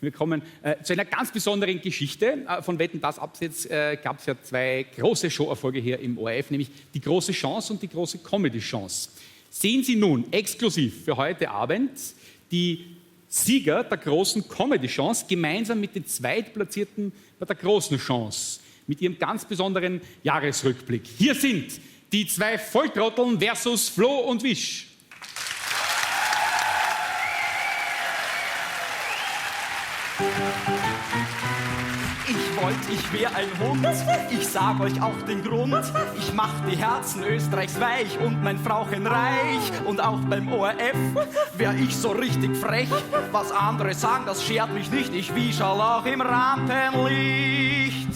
Wir kommen zu einer ganz besonderen Geschichte. Von Wetten, dass abseits gab es ja zwei große Showerfolge hier im ORF, nämlich die große Chance und die große Comedy-Chance. Sehen Sie nun exklusiv für heute Abend die Sieger der großen Comedy-Chance gemeinsam mit den Zweitplatzierten bei der großen Chance mit ihrem ganz besonderen Jahresrückblick. Hier sind die zwei Volltrotteln versus Flo und Wisch. Ich wollt, ich wär ein Hund. Ich sag euch auch den Grund. Ich mach die Herzen Österreichs weich und mein Frauchen reich. Und auch beim ORF wär ich so richtig frech. Was andere sagen, das schert mich nicht. Ich wieschal auch im Rampenlicht.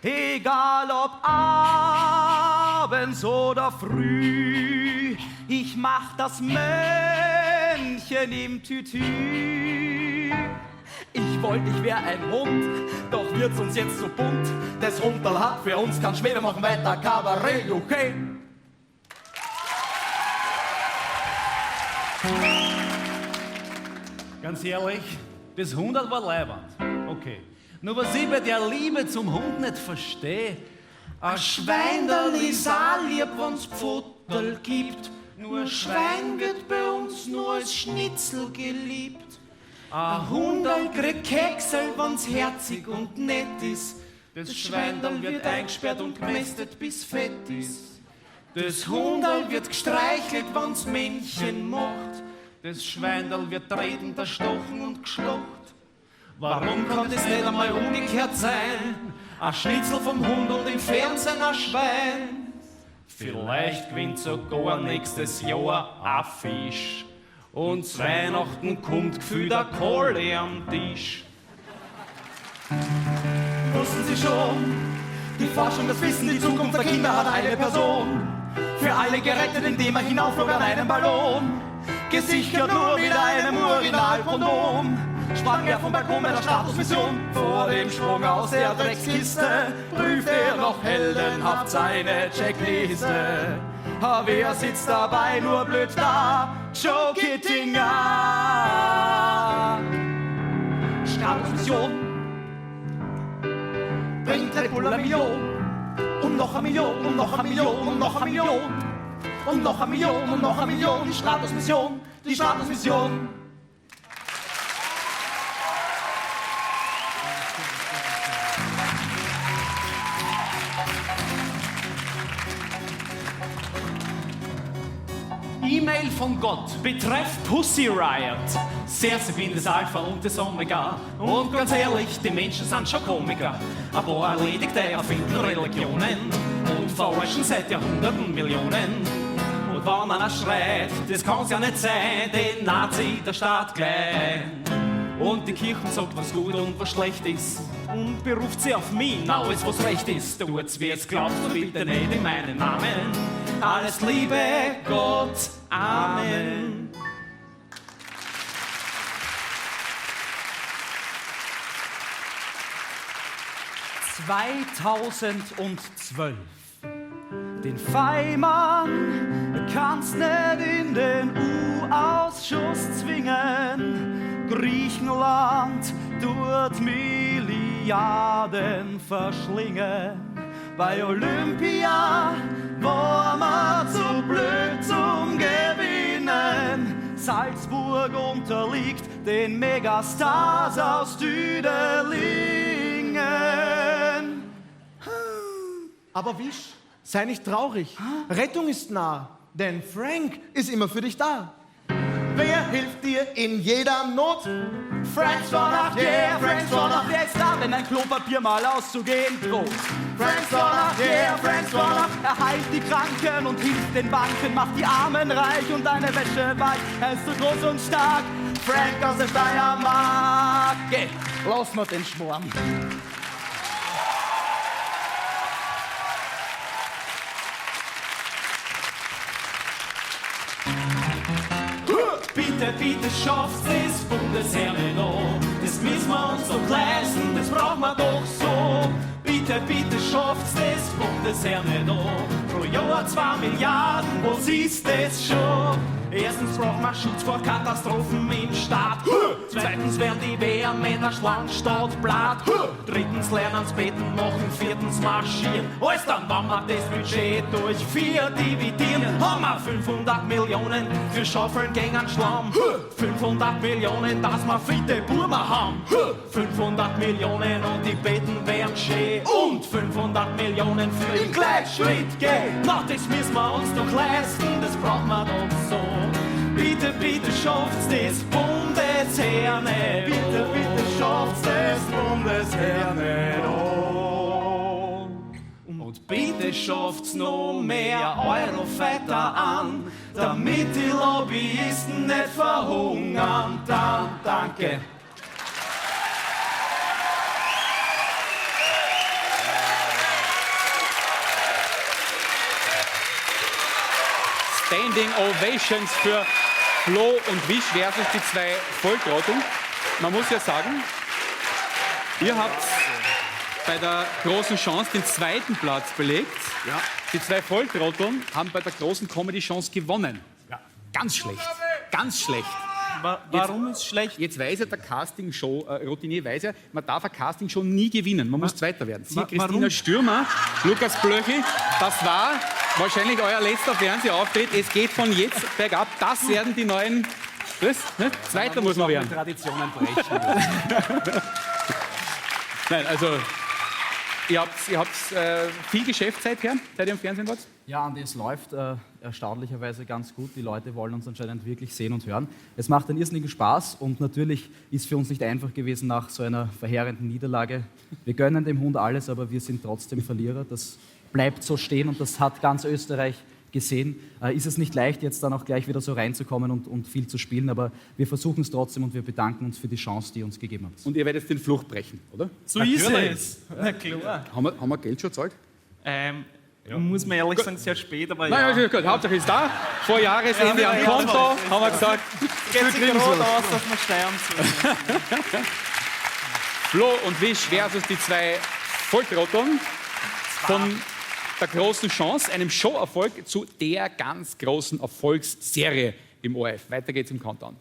Egal ob abends oder früh, ich mach das Männchen im Tütü. Ich wollt, ich wär ein Hund, doch wird's uns jetzt so bunt. Das Hunderl hat für uns keinen Schmäh, wir machen weiter Kabarett, okay? Ganz ehrlich, das 100 war leiwand. Okay. Nur was ich bei der Liebe zum Hund nicht verstehe, ein Schweinderl ist auch lieb, wenn's Pfoterl gibt. Nur Schwein wird bei uns nur als Schnitzel geliebt. Ein Hunderl kriegt Keksel, wenn's herzig und nett ist. Das Schweinderl wird eingesperrt und gemästet, bis fett ist. Das Hunderl wird gestreichelt, wenn's Männchen macht. Das Schweinderl wird treten, erstochen und geschlacht. Warum kann das nicht einmal umgekehrt sein? Ein Schnitzel vom Hund und im Fernsehen ein Schwein. Vielleicht gewinnt sogar nächstes Jahr ein Fisch. Und zu Weihnachten kommt gefühlt eine Kohle am Tisch. Wussten Sie schon, die Forschung, das Wissen, die Zukunft der Kinder hat eine Person. Für alle gerettet, indem er hinaufflog an einem Ballon. Gesichert nur mit einem Urinalkondom. Sprang er vom Balkon bei der Statusmission. Vor dem Sprung aus der Dreckskiste prüft er noch heldenhaft seine Checkliste. Ha, wer sitzt dabei nur blöd da? Joe Kittinger. Statusmission bringt Red Bull eine Million. Und noch eine Million, und noch eine Million, und noch eine Million. Und noch eine Million, und noch eine Million. Die Statusmission, die Statusmission. E-Mail von Gott betreff Pussy Riot. Sehr, ich bin das Alpha und das Omega. Und ganz ehrlich, die Menschen sind schon Komiker. Ein paar Erledigte erfinden Religionen und verarschen seit Jahrhunderten Millionen. Und wenn einer schreit, das kann's ja nicht sein, den Nazi der Staat klein. Und die Kirchen sagt, was gut und was schlecht ist. Und beruft sie auf mich, na alles was recht ist. Tut's, wie es glaubst, und bitte nicht in meinen Namen. Alles Liebe, Gott, Amen. (2012). Den Feimann kannst nicht in den U-Ausschuss zwingen. Griechenland tut Milliarden verschlingen. Bei Olympia war man zu blöd zum Gewinnen. Salzburg unterliegt den Megastars aus Düdelingen. Aber Wisch, sei nicht traurig. Rettung ist nah, denn Frank ist immer für dich da. Wer hilft dir in jeder Not? Frank Stronach, yeah, Frank Stronach, wer ist da, wenn ein Klopapier mal auszugehen droht? Frank Stronach, yeah, Frank Stronach, er heilt die Kranken und hilft den Banken, macht die Armen reich und deine Wäsche weich. Er ist so groß und stark, Frank aus der Steiermark. Geh, lass mal den Schmoren. Bitte, bitte schafft's das Bundesheer nicht an. Das müssen wir uns doch leisten, das brauchen wir doch so. Bitte, bitte schafft's das Bundesheer nicht an. Pro Jahr 2 Milliarden, was ist das schon? Erstens braucht man Schutz vor Katastrophen im Staat. Zweitens werden die Wehrmänner schlank statt blatt. Drittens lernen's beten, machen, viertens marschieren. Alles dann, wenn wir das Budget durch vier dividieren, haben wir 500 Millionen für Schaufeln gegen Schlamm. 500 Millionen, dass wir fitte Burma haben. 500 Millionen und die Betten wären schön. Und 500 Millionen für den Gleichschritt gehen. Na, das müssen wir uns doch leisten, das brauchen wir doch so. Bitte, bitte schafft's das Bundesheer nicht. Bitte, bitte schafft's das Bundesheer nicht an. Und bitte schafft's noch mehr Eurofighter an, damit die Lobbyisten nicht verhungern. Dann, danke. Standing Ovations für Flo und Wisch versus die zwei Volltrotteln. Man muss ja sagen, ihr habt bei der großen Chance den zweiten Platz belegt. Ja. Die zwei Volltrotteln haben bei der großen Comedy-Chance gewonnen. Ja. Ganz schlecht. Ganz schlecht. Warum ist schlecht? Jetzt weiß ja der Castingshow-Routinier, weiß ja, man darf eine Castingshow nie gewinnen. Man muss Zweiter werden. Sie, Christina warum? Stürmer, Lukas Blöchl, das war wahrscheinlich euer letzter Fernsehauftritt. Es geht von jetzt bergab. Das werden die neuen. Was? Ne? Zweiter muss man werden. Traditionen brechen. Nein, also ihr habt viel Geschäft seither, seit ihr im Fernsehen wart? Ja, Andi, es läuft erstaunlicherweise ganz gut. Die Leute wollen uns anscheinend wirklich sehen und hören. Es macht einen irrsinnigen Spaß und natürlich ist für uns nicht einfach gewesen nach so einer verheerenden Niederlage. Wir gönnen dem Hund alles, aber wir sind trotzdem Verlierer. Das bleibt so stehen und das hat ganz Österreich gesehen. Ist es nicht leicht, jetzt dann auch gleich wieder so reinzukommen und viel zu spielen, aber wir versuchen es trotzdem und wir bedanken uns für die Chance, die ihr uns gegeben habt. Und ihr werdet den Fluch brechen, oder? So ist es. Na klar. Haben wir Geld schon gezahlt? Muss man ehrlich sagen, sehr spät, aber Nein, ja. ja. Gut, Hauptsache ist da. Vor Jahresende am Konto, haben wir gesagt. Geht sich gerade aus, dass wir Steuern zahlen. Flo und Wisch versus die zwei Volltrotteln von der großen Chance, einem Showerfolg zu der ganz großen Erfolgsserie im ORF. Weiter geht's im Countdown.